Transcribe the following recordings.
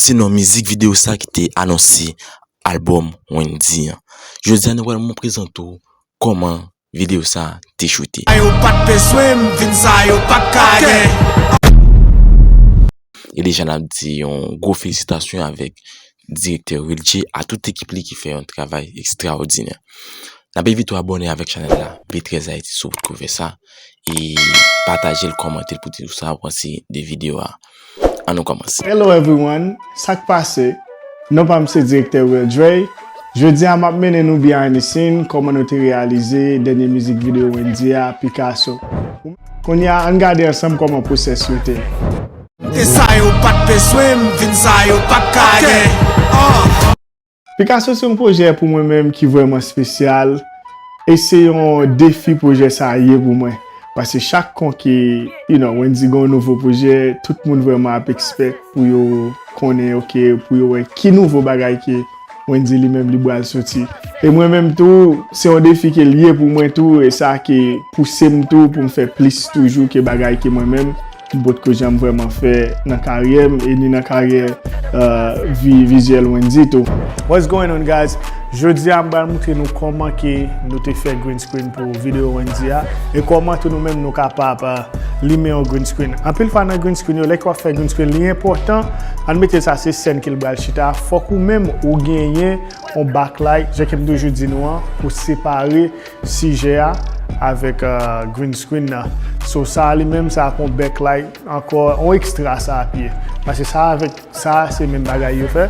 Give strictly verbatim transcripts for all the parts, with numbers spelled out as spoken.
Se non mizik videyo sa ki te anonse albòm Wendyy an. Jodi a nou pral mwen prezante w kòman videyo sa te choute. Sa yo pa t bezwen m vin, sa yo pa t ka gen. E deja n ap di yon gwo felisitasyon avèk direktè Will J a tout ekip li ki fè yon travay ekstraòdinè. N ap envite w abòne avèk chanèl la, V trèz Haiti, si w potko fè sa, e pataje l, kòmante l pou di w sa w panse de videyo a. Ann nou kòmanse. Hello everyone, sa k pase? Non pa m se direktè Will Dre. Jodi a m ap mennen nou behind the scene, kòman nou te reyalize dènye mizik videyo Wendyy a, Picasso. Kounye a, ann gade ansanm kòman pwosès yo te ye. Te sa yo pa t bezwen m vin, sa yo pa t ka gen. Ah. Picasso se yon pwojè pou mwen menm ki vrèman espesyal. E se yon defi pwojè sa a ye pou mwen. Paske chak kon ke, you know, Wendyy gen yon nouvo pwojè, tout moun vrèman ap expect pou yo konnen, ok, pou yo wè ki nouvo bagay ke Wendyy li menm li pral soti. E mwen menm tou, se yon defi ke l ye pou mwen tou, e sa ke pouse m tou pou m fè plis toujou ke bagay ke mwen menm m potko janm vrèman fè nan karyè m e ni nan karyè, euh, vi-, vizyèl Wendyy tou. What's going on, guys? Jodi a, m pral montre nou kòman ke nou te fè green screen pou videyo Wendyy a e kòman tou nou menm nou kapab, euh, limen yon green screen. Anpil fwa nan green screen yo, lè ke w ap fè green screen, li enpòtan, ann mete sa se sèn ke l pral chita, fòk ou menm ou genyen yon backlight, jan ke m toujou di nou an, pou separe sijè a avèk, euh, green screen nan. So, sa a li menm, sa ap yon backlight ankò, yon ekstra sa ap ye. Paske sa avèk sa, se menm bagay yo fè.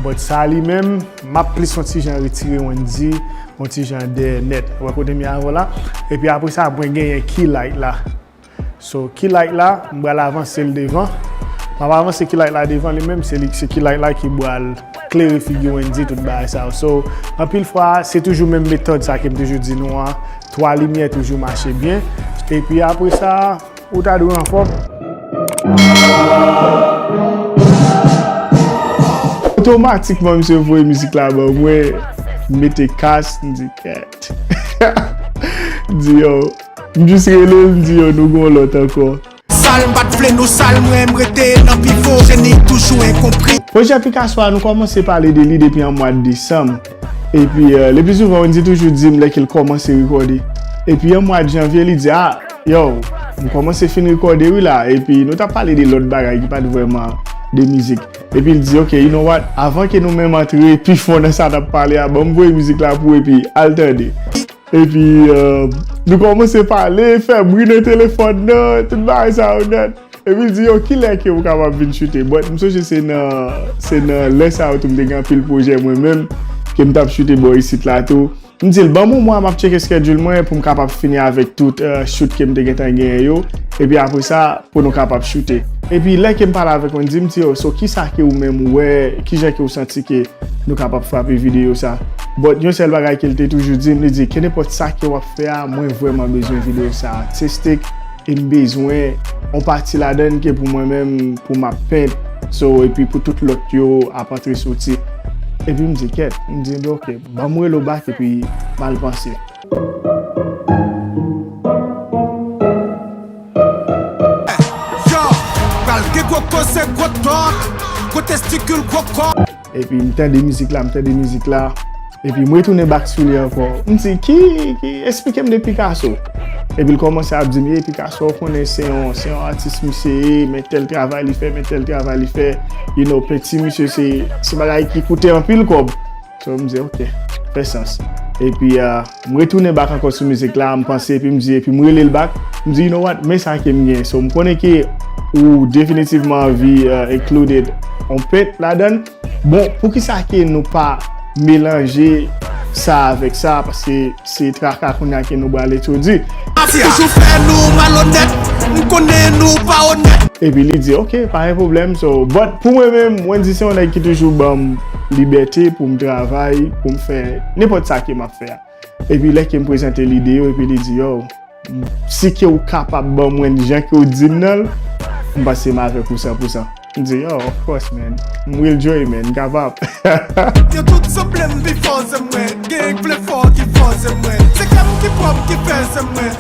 But sa a li menm, m ap plis yon ti jan retire Wendyy, yon ti jan dèyè nèt. Ou wè kote m ye avè w la? Epi apre sa, mwen genyen key light la. So, key light la, m pral avanse l devan. M ap avanse key light la devan li menm, se li, se key light la ki pral klere figi Wendyy, tout bagay sa yo. So, anpil fwa, se toujou menm metòd sa ke m toujou di nou an. Twa limyè toujou mache byen. Epi apre sa, ou ta dwe anfòm. Otomatikman, misye voye mizik la ban mwen, m mete kas, m di, kèt. M di, yo, m jis rele l, m di, yo, nou gon lòt ankò. Sal, m pa t vle nou sal, mwen, m rete nan pivo, jeni toujou enkonpri. Pwojè Picasso a, nou kòmanse pale de li depi an mwa desanm. Epi, euh, le pli souvan, Wendyy toujou di m lè ke l kòmanse rekòde. Epi an mwa janvye, li di, ah, yo, m kòmanse fin rekòde wi la. Epi nou t ap pale de lòt bagay ki pa t vrèman de mizik. Epi l di, ok, you know what? Avan ke nou menm antre pi fon nan sa n ap pale a, ban m voye mizik la pou ou epi al tande. Epi, euh, nou kòmanse pale, fè bri nan telefòn nan, tout bagay sa yo nèt. Epi l di, yo, kilè ke ou kapab vin choute? But m sonje se nan, se nan lè sa yo tou m te gen anpil pwojè mwen menm, ke m t ap choute bò isit la tou. M di l, ban m yon mwa, m ap tcheke schedule mwen pou m kapab fini avèk tout, euh, shoot ke m te gentan genyen yo. Epi apre sa, pou nou kapab choute. Epi lè ke m pale avèk Wendyy, m di, yo, so kisa ke ou menm ou wè, kijan ke ou santi ke nou kapab frape videyo sa? But yon sèl bagay ke l te toujou di m, li di, kenenpòt sa ke w ap fè a, mwen vrèman bezwen videyo sa artistic, e m bezwen yon pati ladan l ke pou mwen menm, pou m ap pent, so, epi pou tout lòt yo ap antre soti. Epi m di, kèt, m di, ok, ban m rele w back, epi m al panse. Yo, pral gen gwo koze, gwo tòk, gwo testikil, gwo kò. Epi m tande mizik la, m tande mizik la. Epi m retounen back sou li ankò. M di, ki, ki, esplike m de Picasso. Epi l kòmanse ap di m, ye, Picasso, ou konnen se yon, se yon atis misye ye, men tèl travay li fè, men tèl travay li fè. You know, penti misye se, se bagay ki koute anpil kòb. So, m di, ok, fè sans. Epi, ah, m retounen back ankò sou mizik la, m panse, epi m di, epi m rele l back. M di, you know what, men sa ke m gen. So, m konnen ke ou definitivman anvi, ah, included on pent ladan l. Bon, poukisa ke nou pa melanje sa avèk sa? Paske se traka kounye a ke nou pral entwodui. Toujou fè nou malonèt, m konnen nou pa onèt. Epi li di, ok, pa gen pwoblèm. So, but pou mwen menm, Wendyy se yon nèg ki toujou ban m libète pou m travay, pou m fè nenpòt sa ke m ap fè a. Epi lè ke m prezante lide yo, epi li di, yo, si ke ou kapab ban mwen jan ke ou di m nan l, m panse m avèk ou san pou san. M di, yo, of course, man. M Will Dre, man, m kapab. Yo tout sanble m pi fò se mwen. Gen k vle fò ki fò se mwen. Se kè m ki pwòp ki fè se mwen.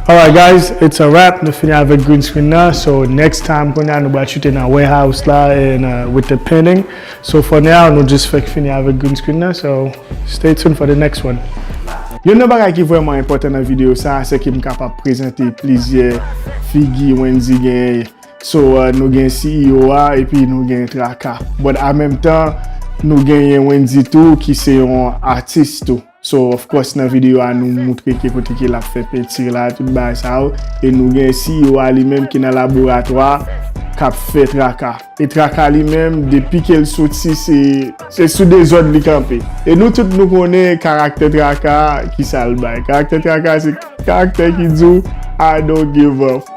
Alright guys, it's a wrap. Nou fini avèk green screen nan. So next time kounye a nou pral choute nan warehouse la and uh, with the painting. So for now nou just fèk fini avèk green screen nan. So stay tuned for the next one. Youn nan bagay ki vrèman enpòtan nan videyo sa a, se ke m kapab prezante plizyè figi Wendy genyen. So uh, nou gen C E O a epi nou gen Traka. But an menm tan nou genyen Wendy tou ki se yon atis tou. So of course nan videyo a nou moutre ke kote ke l ap fè penti la, tout bagay sa yo. E nou gen C E O a li menm ki nan laboratwa k ap fè Traka. E Traka li menm, depi ke l soti, se, se sou dezòd li kanpe. E nou tout nou konnen karaktè Traka, ki sa l bay. Karaktè Traka se karaktè ki di w, "I don't give up."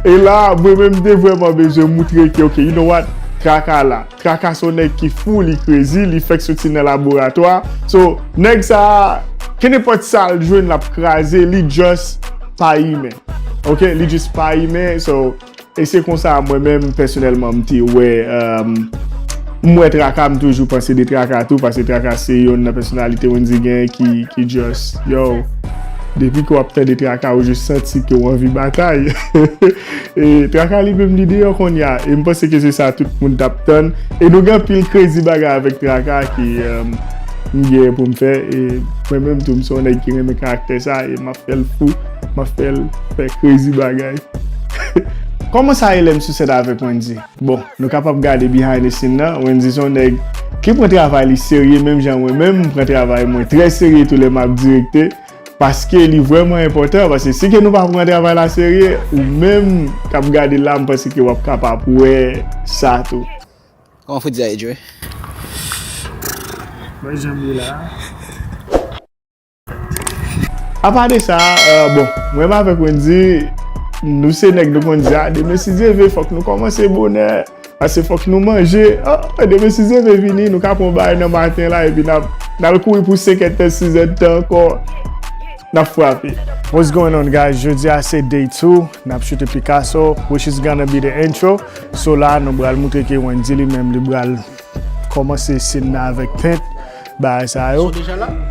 E la, mwen menm m te vrèman bezwen moutre ke, ok, you know what, Traka la. Traka se yon nèg ki fou, li crazy, li fèk soti nan laboratwa. So nèg sa a, kenenpòt sa l jwenn l ap kraze, li just pa imen. Ok, li just pa imen. So e se konsa mwen menm pèsonèlman m te wè, um, m wè Traka, m toujou panse de Traka tou, paske Traka se youn nan pèsonalite Wendy gen ki, ki just, yo, depi ke w ap tande Traka, ou just santi ke w anvi batay. E Traka li menm li deyò kounye a. E m panse ke se sa tout moun t ap tann. E nou gen anpil crazy bagay avèk Traka ki, um, m gen pou m fè. E mwen menm tou, m se yon nèg ki renmen karaktè sa. E m ap fè l fou. M ap fè l fè crazy bagay. Kòman sa ye lè m sou sèt avèk Wendy? Bon, nou kapab gade behind the scene nan. Wendy se yon nèg ki pran travay li serye, menm jan mwen menm, m pran travay mwen trè serye tou lè m ap direkte. Paske li vrèman enpòtan, paske si ke nou pa pran travay la serye, ou menm k ap gade la, m panse ke w ap kapab wè sa tou. Kòman Freddy a ye, Joe? Mwen janm ye la. Apa de sa, euh, bon, mwen menm avèk Wendy, nou se nèg nou konn di, a, demen si Dye vle, fòk nou kòmanse bonè. Paske fòk nou manje. Ah, demen si Dye vle vini, nou ka pran bagay nan maten la, epi n ap, n al kouri pou senk èdtan, sis èdtan ankò. N ap frape. What's going on, guys? Jodi a se day two. N ap choute Picasso, which is gonna be the intro. So la, nou pral moutre ke Wendy li menm, li pral kòmanse scene nan avèk pent, bagay sa yo.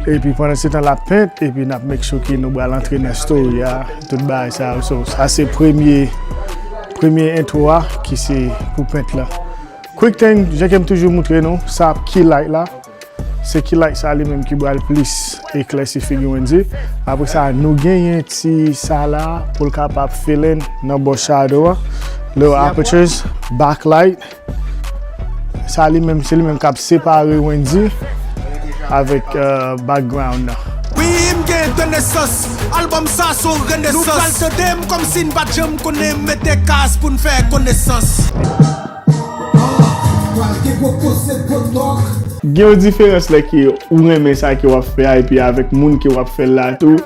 Epi pandan se tan l ap pent, epi n ap make sure ke nou pral antre nan story a, tout bagay sa yo. So, sa se premye, premye intro a ki se pou pent la. Quick thing, jan ke m toujou moutre nou, sa ap key light la. Se key light sa li menm ki pral plis eklèsi figi Wendy. Apre sa, nou genyen ti sa la pou l kapab fill in nan bò shadow a. Little apertures, backlight. Sa li menm, se li menm k ap separe Wendy avèk, euh, background nan. Wi, m gen de nesans. Album sa se yon renesans. Nou pral tande m kòmsi n pa t janm konnen, mete kas pou n fè konesans. Gen yon diferans lè ke ou renmen sa ke w ap fè a, epi avèk moun ke w ap fè l la tou,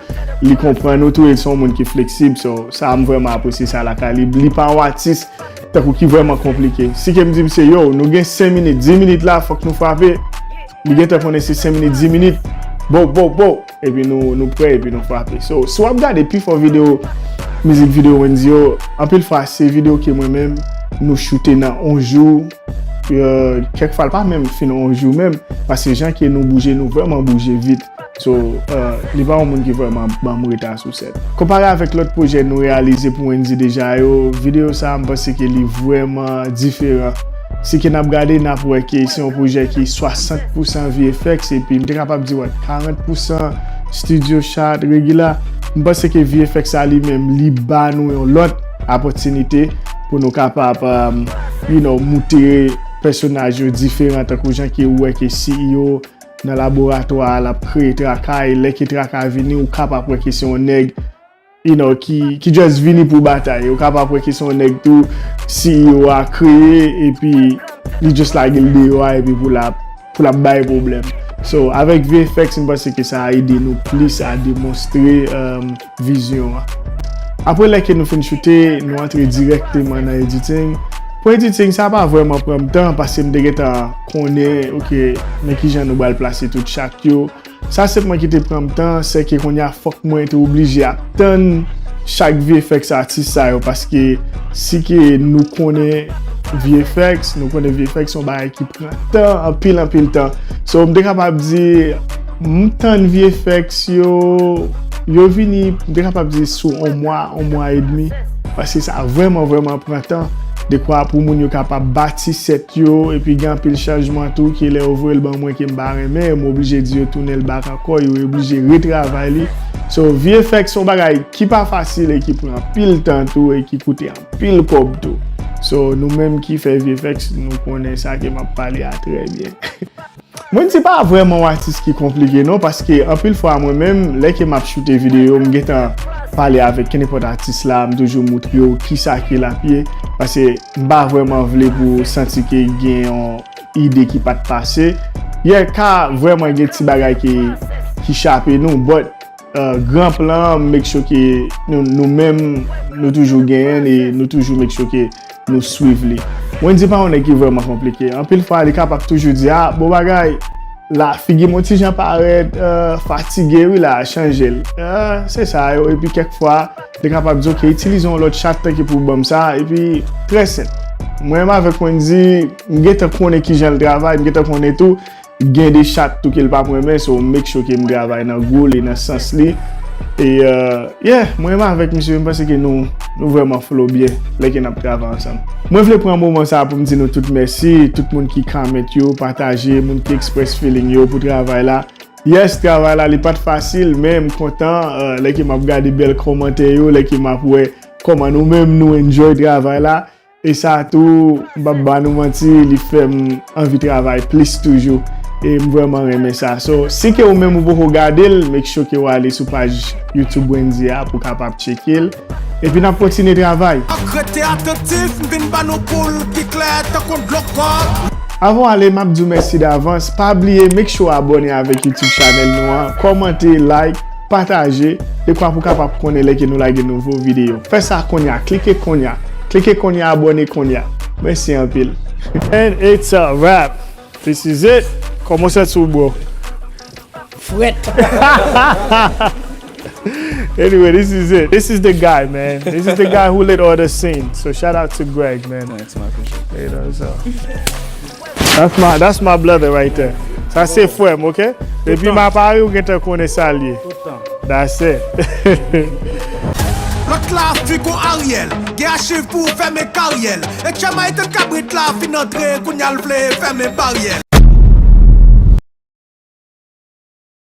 li konprann ou tou, e l se yon moun ki fleksib. So, sa a m vrèman apresye sa lakay li. Li pa yon atis tankou ki vrèman konplike. Si ke m di misye, yo, nou gen senk minit, dis minit la, fòk nou frape, li gentan konnen se senk minit, dis minit, bo, bo, bo, epi nou, nou prè, epi nou frape. So, si w ap gade pifò videyo, mizik videyo Wendy yo, anpil fwa se videyo ke mwen menm, nou choute nan yon jou, euh, kèk fwa l pa menm fin yon jou menm, paske jan ke nou bouje, nou vrèman bouje vit. So, euh, li pa yon moun ki vrèman ban m reta sou sèt. Konpare avèk lòt pwojè nou reyalize pou Wendy deja yo, videyo sa a, m panse ke li vrèman diferan. Si ke n ap gade, n ap wè ke se yon pwojè ki swasant pousan V F X, epi m te kapab di, what, karant pousan studio shot, regila. M panse ke V F X sa li menm, li ba nou yon lòt opòtinite pou nou kapab, um, you know, moutre pèsonaj yo diferan, tankou jan ke ou wè ke C E O nan laboratwa a, l ap kreye traka, e lè ke traka vini, ou kapab wè ke se yon nèg, you know, ki, ki just vini pou batay. Ou kapab wè ke se yon nèg tou, C E O a kreye, epi li just lage l deyò a, epi pou l ap, pou l ap bay pwoblèm. So, avèk V F X, m panse ke sa a ede nou plis a demonstre, um, vizyon an. Apre lè ke nou fin choute, nou antre dirèkteman nan editing. Pou editing, sa pa vrèman pran m tan, paske m te gentan konnen, ok, nan kijan nou pral plase tout shot yo. Sa sèlman ki te pran m tan, se ke kounye a fòk mwen te oblije ap tann chak V F X atis sa yo, paske si ke nou konnen V F X, nou konnen V F X se yon bagay ki pran tan, anpil, anpil tan. So, m te kapab di, m tann V F X yo yo vini, m te kapab di sou yon mwa, yon mwa edmi, paske sa vrèman, vrèman pran tan, dekwa pou moun yo kapab bati sèt yo, epi gen anpil chanjman tou, ke lè yo voye l ban mwen ke m pa renmen, m oblije di yo tounen l back ankò, yo oblije retravay li. So, V F X se yon bagay ki pa fasil e ki pran anpil tan tou e ki koute anpil kòb tou. So, nou menm ki fè V F X, nou konnen sa ke m ap pale a trè byen. Mwen di pa vrèman yon atis ki konplike non, paske anpil fwa mwen menm, lè ke m ap choute videyo, m gentan pale avèk kenenpòt atis la, m toujou moutre yo kisa ke l ap ye, paske m pa vrèman vle pou w santi ke gen yon ide ki pa t pase. Yeah, ka vrèman gen ti bagay ki, ki chape nou, but uh, gran plan an, make sure ke nou, nou menm, nou toujou genyen l e nou toujou make sure ke nou swiv li. Wendy pa yon nèg ki vrèman konplike. Anpil fwa, li kapab toujou di, ah, bon bagay, la, figi m yon ti jan parèt, uh, fatige wi la, chanje l. Uh, se sa yo, epi kèk fwa, li kapab di, ok, itilize yon lòt chat tanke pou ban m sa, epi trè senp. Mwen menm avèk Wendy, m gentan konnen kijan l travay, m gentan konnen tou, gen de chat tou ke l p ap renmen, so make sure ke m travay nan gou li, nan sans li. E, euh, yeah, mwen menm avèk misye, m panse ke nou, nou vrèman flow byen lè ke n ap travay ansanm. Mwen vle pran moman sa a pou m di nou tout mèsi, tout moun ki comment yo, pataje, moun ki express feeling yo pou travay la. Yes, travay la, li pa t fasil, men m kontan, euh, lè ke m ap gade bèl kòmantè yo, lè ke m ap wè kòman nou menm nou enjoy travay la. E sa tou, m p ap ba nou manti, li fè m anvi travay plis toujou. E m vrèman renmen sa. So, si ke ou menm ou poko gade l, make sure ke w ale sou paj YouTube Wendy a pou w kapab tcheke l. Epi n ap kontinye travay. Ak rete atantif, m vin ba nou poul ki klè tankou dlo kòk. Avan w ale, m ap di w mèsi davans. Pa bliye, make sure w abòne avèk YouTube channel nou an, kòmante, like, pataje, dekwa pou w kapab konnen lè ke nou lage nouvo videyo. Fè sa kounye a, klike kounye a. Klike kounye a, abòne kounye a. Mèsi anpil. And it's a wrap. This is it. Kòman w santi w, bro? Frèt. Anyway, this is it. This is the guy, man. This is the guy who lit all the scenes. So shout out to Greg, man. Thanks, man. Appreciate it. You know, so. That's my, that's my brother right there. Sa se frè m, ok? Depi m a Paris, ou gentan konnen sa l ye. Tout tan. That's it. Lòt la fi gon Ariel, gen achiv pou fèmen karyè l. E tchè mayitan kabrit la fin antre, kounye a l vle fèmen baryè l.